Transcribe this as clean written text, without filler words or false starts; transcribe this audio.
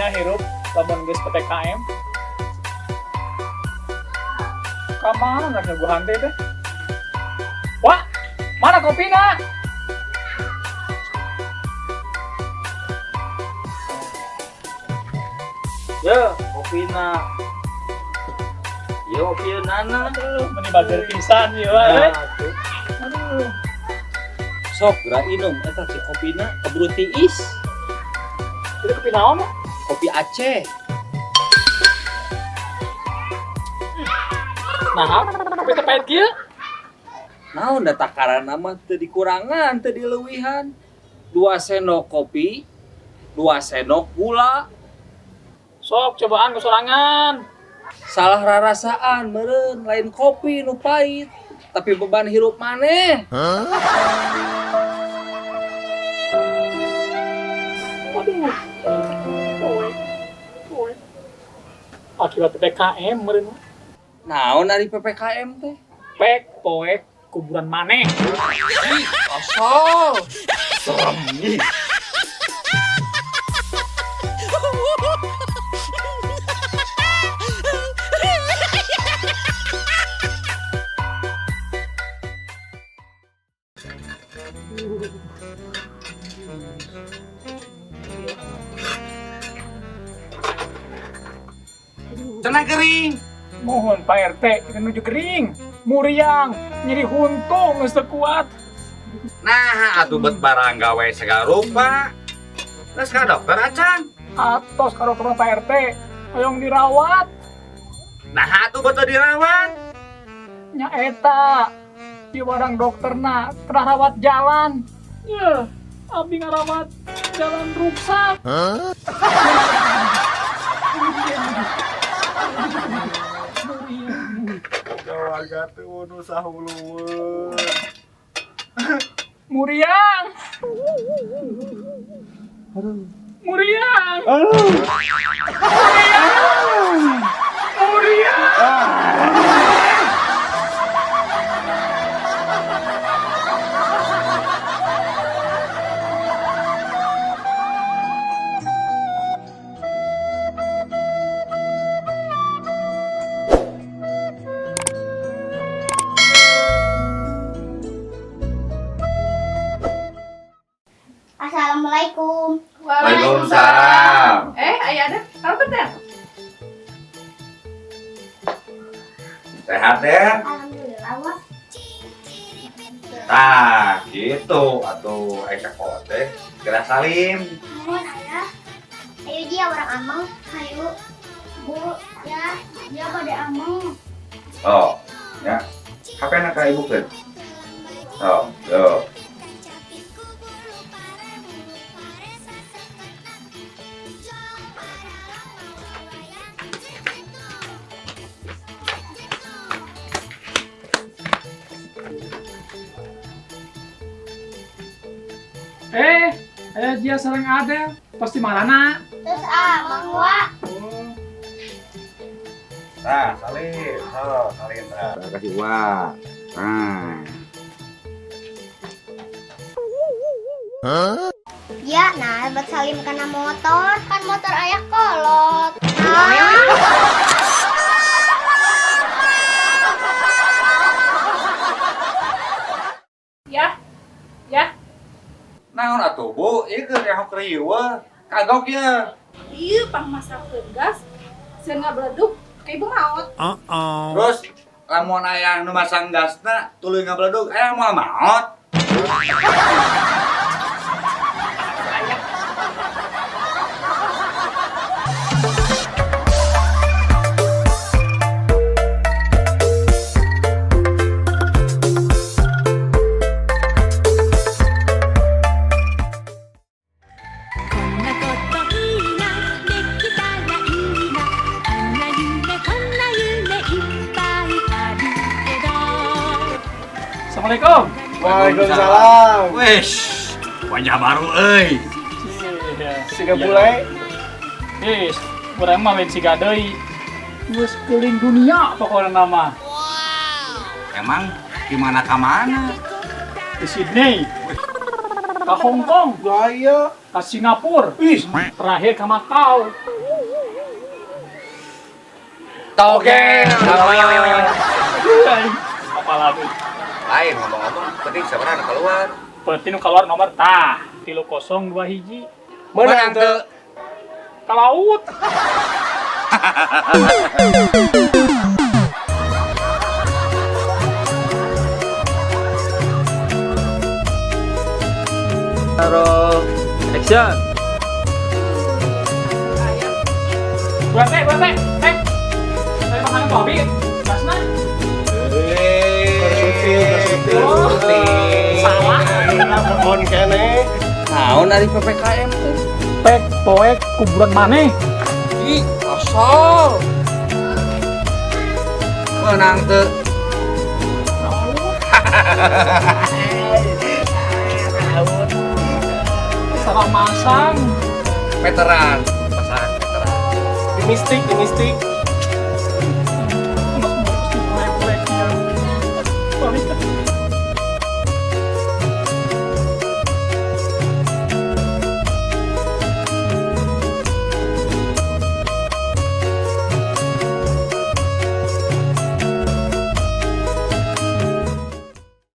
nya hirup lamun geus PPKM. Ka mana nyuguhan teh teh? Wah, mana kopina? Ya, kopina. Ya, kopi nana. Aduh, meni bager pisan ieu mah. Aduh. Sok geura inum eta si kopina keburu tiis. Itu kopi naon? Kopi Aceh. Nah, kopi teh pahit kieu. Naon da takaran mah teu dikurangan, teu dileuwihan. 2 sendok kopi, 2 sendok gula. Sok cobaan ku sorangan. Salah rarasaan meureun, lain kopi nu pahit, tapi beban hirup maneh. Waduh. Poe. Poe. Akibat PPKM meureun. Naon ari PPKM teh? Pek poek kuburan maneh. Ih, asal. Serem ih. Cenah kering. Mohon Pak RT, ini menuju kering. Muriang, nyeri huntu geus teu kuat. Nah, atuh bet barang gawe segala rupa. Terus ka dokter acan. Atos ka dokter Pak RT, hoyong dirawat. Nah, atuh bet dirawat. Nya eta, di warang dokterna teu rawat jalan. Yeuh, abdi ngarawat jalan ruksak. Huh? Warga teu nu sahulueun. Muriang. Aduh. Muriang. Aduh. Muriang. Muriang. Assalamualaikum. Waalaikumsalam. Ayah ada. Apa teh? Sehat ya? Alhamdulillah, Wak. Tah, gitu atuh aya kote. Geura salim. Mohon ayah. Ayo dia orang ameng. Ayo. Bu, ya, dia pada ameng. Oh, ya. HP-na ka ibu keun. Oh, tuh. Dia sareng Adel, pasti marana. Terus ameng, Wak. Oh. Nah, salim. Oh, salim. Nah, kasih Wak. Nah. Huh? Ya, nah buat salim karena motor, kan motor ayah kolot. Ya. Ya. Naon atuh, Bu? Ieu keur rehok riweuh. Kagok ieu. Ieu pangmasakeun gas. Sieun ngabeledug, ka ibu maot. Terus lamun aya nu masang gasna tuluy ngabeledug, aya moal maot. Assalamualaikum. Waalaikumsalam. Wish, wajah baru euy. Siga bule. Yes, urang mah lain siga deui. Geus keliling dunia pokokna nama. Wow. Emang gimana ka mana? Di Sydney. Ke Hong Kong, Gaya. ke Singapura, Ih, terakhir ke Macau. Togel. Apalagi Lain ngomong-ngomong, penting sabaraha nu keluar. Peuting nu keluar nomor tah 3021. Menang teu? Ka laut. Taruh action. Buat teh, buat teh. Teh. Saya makan kopi. Gasna. Bersyuting, bersyuting. Oh, salah. Kebon kene. Naon ari PPKM teh? Pek poek kuburan maneh. Ih, asal. Menang teu? Salah masang. Veteran, pasangan veteran. Di mistik, di mistik.